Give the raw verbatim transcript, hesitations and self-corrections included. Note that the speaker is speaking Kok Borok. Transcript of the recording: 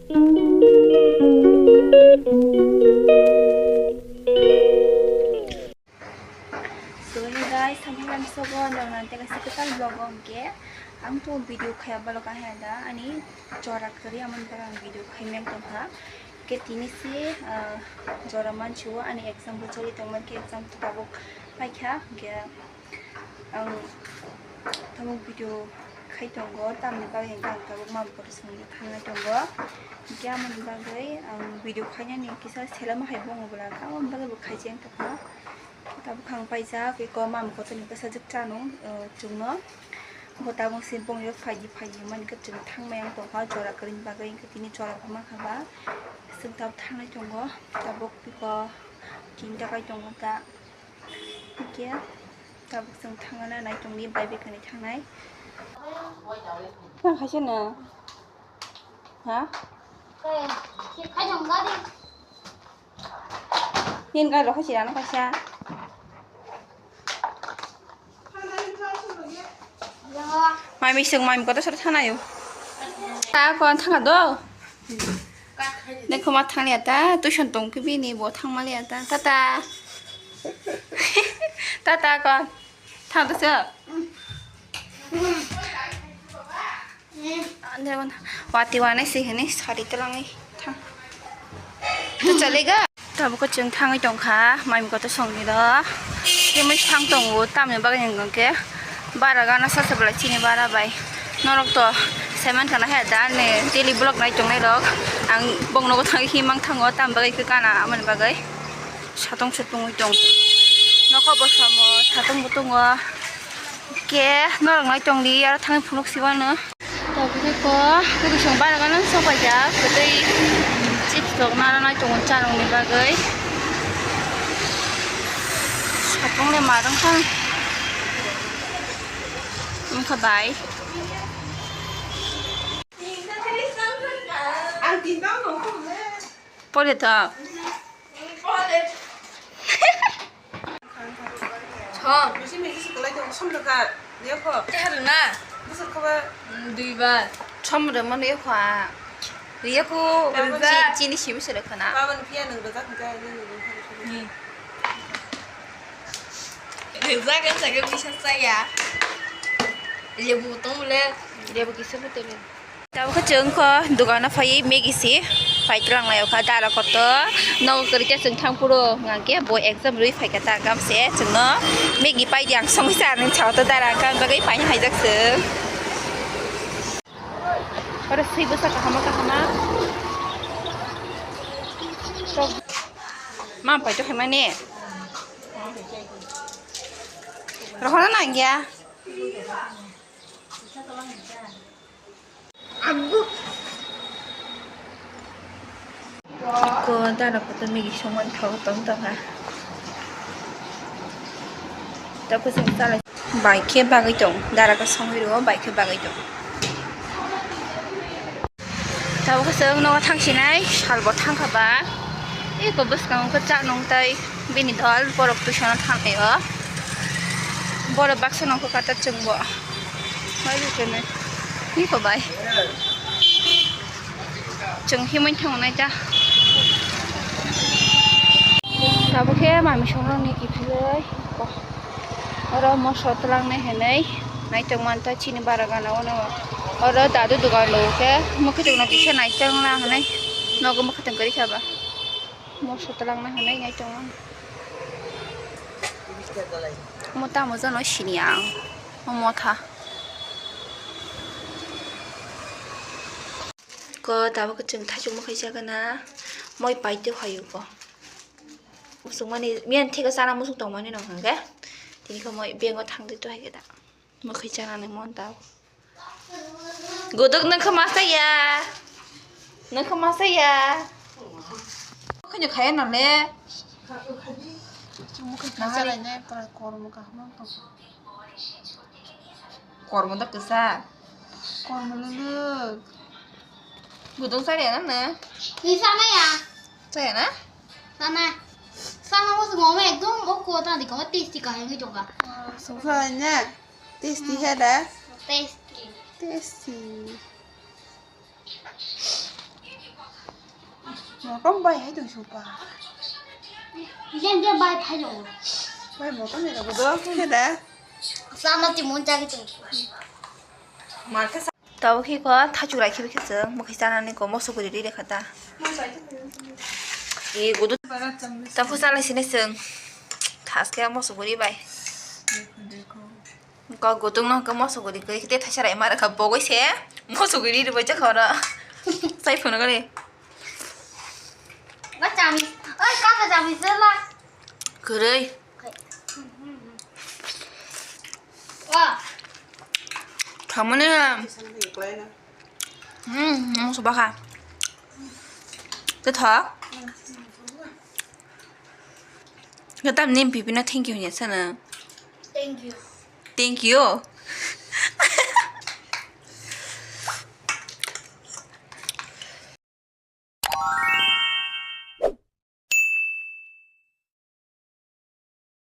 So hey guys, thank you very much for watching. Ang tega si kwtal vlog o hwnkhe ang to video khaya balo ka haya da ani jora kwrwi amoni bagwi ang video khaimeng tongkha. Hwnkhe tini si, ah, jora manchu ani exam bo choli tongmani khe exam to tabuk paikha hwnkhe ang tabuk video khai tongo tamni bagwi hwnkhe ang tabuk mama kotor songwi thangnai tongo. Hwnkhe amoni bagwi ang video khainani kisa selama hai bongo bwla ka amoni bagwi bo khaijak tongkha. Tabuk ang paijak, eko mama kotorni bwsajwk chano, eh, chwngno. Bo tabuk se bongni phaidi phaidi mani khe chwng thangmai ang tongkha jora kwrwini bagwi, hwnkhe tini jora bo mankha ba chwng tabuk thangnai tongo. Tabuk eko tinta kai tongo ta, hwnkhe tabuk chwng thangna nai tongdi bai bai khwnwi thangnai. Nang khaisa no? Ha? Nini gari rok hai chirano kaisa. Mai misung mai mukota soro thanayo. Ta kon thanga do. Nekho ma thanglia ta, tuition tong khe bini bo thangma lia ta. Tata. Tata kon. Thang to se. Ande wan, wati wane si hini sari telangwi thang. Tu chalega. Tabuk chwng thangwi tongkha, mai mukota songni do. Kemui thang tongo, tamni bagwi hwnkhe bara gana sasa belai chini bara bai. Norok to saiman kana he da ni daily vlog nai tongnai rok. Ang bongnogo thangwi himang thango, tam bagwi khe kana amoni bagwi. Satong se tongwi tong. Nokha bo samo, satong bo tongo. Ke norok nai tongdi, aro thangwi phunuk siwano. Tabuk khe ko, khe bising bara gana sok paijak, kwtwi chips rok nana nai tongo charwkni bagwi. Satong le marwng kha. Wngkha bai. Pore to. Som. Bisi mili si kwlai tongo, som rwkha, riyakho. Teha rwna? Bwswk khoba? Mm, duibar. Som rwmano yakho a. Riyakho. Rwjak. Chi-, chini simi se rwkha na. Babani phiya nwng rwjak hwnkhe, nwng rwjak hwnkhe. Hmm. Rwjak wngkha khe bisa chaya. Lebu tong le. Lebu kisa bottle. Tabuk khe chwng kho dogano phaiwi Maggie se pai twlang lai kha dara kotor. Nogo kwrwi khe chwng thang phuru hwnkhe bo exam rwi phai kha ta gam se chwngno Maggie pai di ang songwi cha hinwi sao to dara hwnkhe aboni bagwi paina haijak chwng. Oro swi bwsa kahama kahama. Mam pai to khaimani. Rohorna nangya. Ko dara kotor Maggie songmani thago tong tongkha. Tabuk chwng chalai. Bai khe bagwi tong, dara khe songwi rwo, bai khe bagwi tong. Tabuk khe chwng nogo thangsinai, salbo thangkha ba. Eko bwskango khe cha nung tai bini dol borok tuition-o thanglai o. Borok baksa nung khe kwtal chwngbo. Bai khe nai. Eko bai. Chwng himwi thangnai ta. Tabuk khe mami songrokni kiphilwi. Oro moso twlangnai hinwi naitokmani ta chini bara gana o. Oro dadu dogan rw khe mwkhwtwng no kisa naitokna hinwi nogo mwkhwtwng kwrwi kha ba. Moso twlangnai hinwi naitokmani. Omo tamo jano sini ang. O motha. Ko tabuk chwng thaichuk mwkhai chakana moi paitwi phaio ko. Musuk mani miyan thika chana musuk tongmani nong hwnkhe tini khe moi bengo thangdi to hai khe da. Mwkhai chanani mon tao. Godok nangkha ma saya. Nangkha ma saya. Khanya khaya nale. Chumukhe khaya nale, pura kormo kaham tong. Kormo da kwsa. Kormo luluk. Godok chaya na na. Ni sama ya. Chaya na? Sana. Sana mo mo ekdom o ko ta di ko tasty ka hai mi to ka. Sungsa na. Tasty he da? Tasty. Tasty. Motom bai hai tong supa. Jen je bai phai jong. Bai motom ni rabu do ke da. Sama ti mon jagi tong. Marke sa. Tabo khi ko thachu rai khibi kheseng mukhi sana ni ko moso guri ri rekha ta. E gudu. Tabo kho salai sini seng. Thas khe moso guri bai. Ko gutung no ko moso guri guri te thaisa rai mara kha bogoi se moso guri ri bai jakha ora. Sai phone gari. Ba chami. Oi ka ka chami se la. Kwrwi. Wa. Thamani. Hmm, moso bakha. Te thok. Gatam nim pipi na thank you nya sana. Thank you. Thank you.